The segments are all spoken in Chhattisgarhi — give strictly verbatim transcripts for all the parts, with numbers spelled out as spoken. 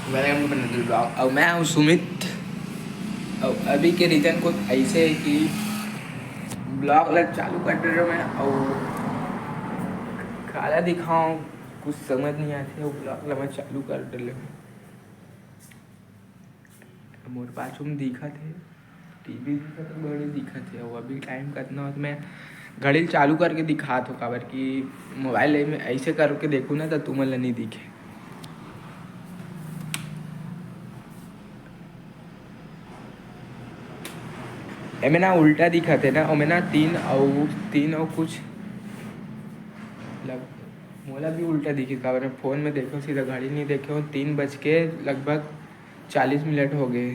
Welcome to another vlog। अउ मैं हूँ सुमित। अउ अभी के reason कुछ ऐसे है कि vlog ला चालू कर दे रहा मैं, अउ काला दिखाऊँ, कुछ समझ नहीं आते, अउ vlog ला मैं चालू कर दे रहा। मोर पाछू में दिखत हे, टीवी दिखत हे, घड़ी दिखत हे। अउ अभी टाइम कतना होत, मैं घड़ी ल चालू करके दिखात हो, काबर कि मोबाइल में ऐसे करके देखू ना, त तुमन ल नहीं दिखे। एमे ना उल्टा दिखत हे ना, ओमे ना तीन अउ, तीन अउ कुछ लग, मोला भी उल्टा दिखी, काबर मैं फोन में देखो, सीधा घड़ी नहीं देखो। तीन बज के लगभग चालीस मिनट हो गए।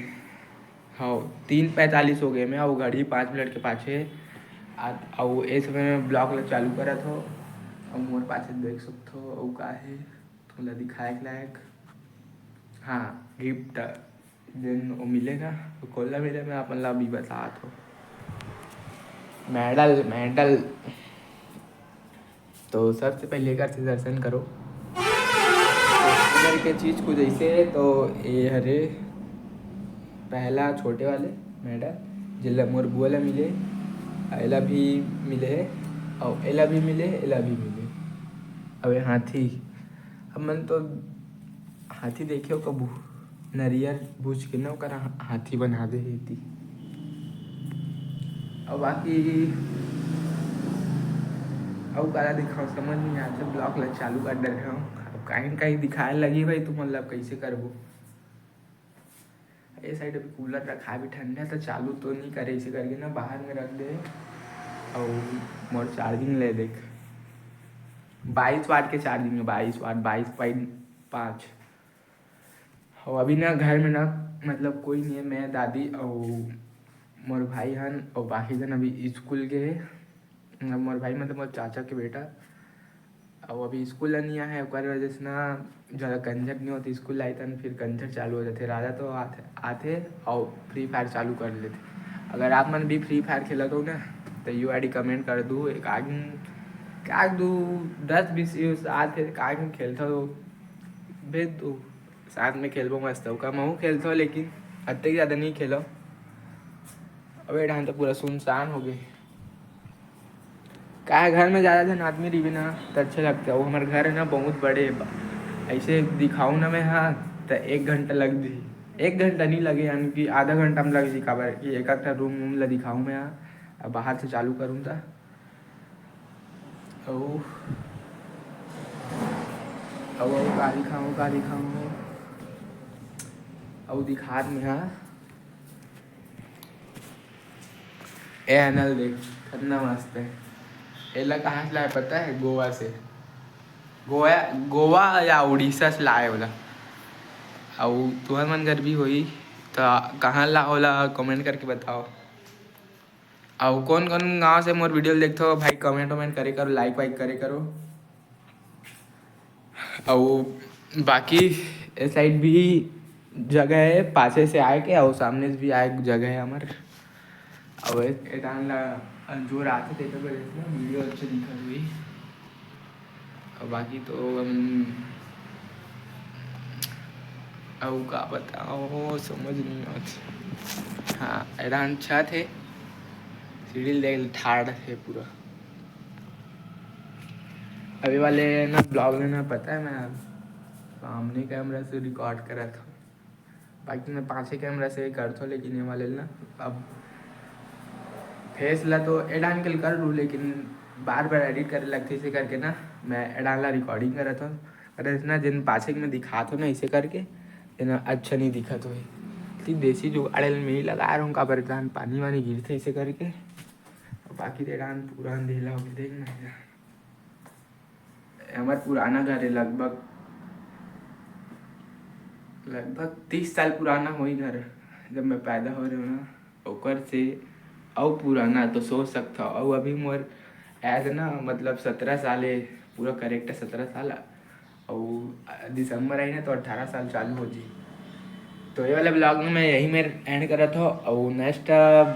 हाँ, तीन पैंतालीस हो गए, मैं अउ घड़ी पाँच मिनट के पाछे आ-, अउ ए समय मैं vlog ला चालू करत हो। अउ मोर पाछे देख सकथो, अउ का हे तोला दिखाए के लायक। हाँ, gift जेन वो मिले ना, वो कोला मिले, मैं अपन ला अभी बतात हो। Medal, medal। तो सबसे पहले एकर से दर्शन करो। इधर के चीज कुछ ऐसे है, तो ये हरे पहला छोटे वाले medal, जेला मोर बुआ ला मिले, एला भी मिले है, और एला भी मिले, एला भी मिले। अब ये हाथी, अब मन तो हाथी देखे हो कभू? नरियर भूज के ना ओकर हा-, हाथी बना दे हे एती। अउ बाकी अउ काला दिखाओ, समझ नहीं आते, vlog ला चालू कर डरे हूँ। अब काहीं न काहीं दिखाए लगी भाई, तुमन ला अब कैसे करबो? ये side अभी cooler रखा है, अभी ठंडा तो चालू तो नहीं करे, इसे करके ना बाहर में रख दे। और मोर charging ले देख, बाईस watt के charging है, बाईस watt, बाईस point पाँच। और अभी ना घर में ना, मतलब, कोई नहीं है, मैं, दादी और मोर भाई हन, और बाकी जन अभी स्कूल गए हैं। मतलब, मोर भाई, मतलब, मोर चाचा के बेटा, और अभी स्कूल नहीं आए है, ओकर वजह से ना ज़्यादा कंझट नहीं होती। स्कूल आई तन फिर कंझट चालू हो जाते। राजा तो आथे, आथे और Free Fire चालू कर लेते। अगर आप मन भी Free Fire खेलत हो ना, तो यू आई डी comment कर दू। एक आदमी, क्या दू, दस बीस views आथे, एक आदमी खेलता हो, भेज दू, साथ में खेलबो मस्त। ओकर महू खेलता हो, लेकिन अतेक ज़्यादा नहीं खेलो। अब ये ढान तो पूरा सुनसान हो गए। का है, घर में ज़्यादा झन आदमी रहिबे ना, त अच्छा लगता है। वो हमारे घर है ना, बहुत बड़े बा-, ऐसे दिखाऊँ ना मैं, हाँ, त एक घंटा लग दी। एक घंटा नहीं लगे, यानी कि आधा घंटा में लग दी, काबर कि एक आध रूम वूम ला दिखाऊँ मैं, हाँ। अब बाहर से चालू करूँ त। अउ, अउ, अउ का दिखाऊँ, का दिखाऊँ? अउ दिखात में, हाँ। ए अनल देख, कितना मस्त है। एला कहाँ से लाए पता है? गोवा से। गोवा, गोवा या उड़ीसा से लाए ओला। अउ तुहर मन घर भी होई, त कहाँ ला ओला comment करके बताओ। अउ कौन कौन गाँव से मोर video ल देखथो भाई, comment वमेंट करे करो, like वाइक करे करो। अउ बाकी ए side भी जगह है, पाछे से आए के, अउ सामने से भी आए के जगह है हमर। अउ ए, ए डाहन ला अंजोर आथे, तेकर वजह से ना video अच्छा दिखत होही। अउ बाकी तो हम, अउ का बताओ, समझ नहीं आत। हाँ, ए डाहन छत है, सीढ़ी ले ठाड़ है पूरा। अभी वाले ना vlog में ना पता है, मैं सामने camera से record करत हूँ, बाकी मैं पाछे camera से करत हूँ, लेकिन ये वाले ना अब face ला तो ए डाहन के कर लूँ, लेकिन बार बार edit करे लगथे, इसे करके ना मैं ए डाहन ला recording करत हूँ। अरे इतना जिन पाछे के मैं दिखात हूँ ना, इसे करके ये ना अच्छा नहीं दिखत होही। ती देसी जुगाड़ ल मैं ही लगा रहा हूँ, काबर इतना पानी वानी गिरथे, इसे करके। बाकी तो ए डाहन पूरा अंधेला होके देख ना, हमर पुराना घर है, लगभग, लगभग तीस साल पुराना होही घर, जब मैं पैदा हो रहे हूँ ना, ओकर से अउ पुराना तो सोच सकता हूँ। अउ अभी मोर age ना, मतलब, सत्रह साल है, पूरा correct है, सत्रह साल। अउ दिसंबर आई ना, तो अठारह साल चालू हो जी। तो ये वाला vlog में मैं यही में end करत हूँ, अउ next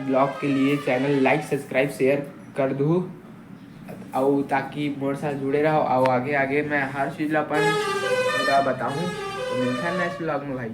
vlog के लिए channel like, subscribe, share कर दू, अउ ताकि मोर साथ जुड़े रहो, अउ आगे आगे मैं हर चीज ला अपन पूरा बताऊँ। मिलथन नेक्स्ट व्लॉग में भाई।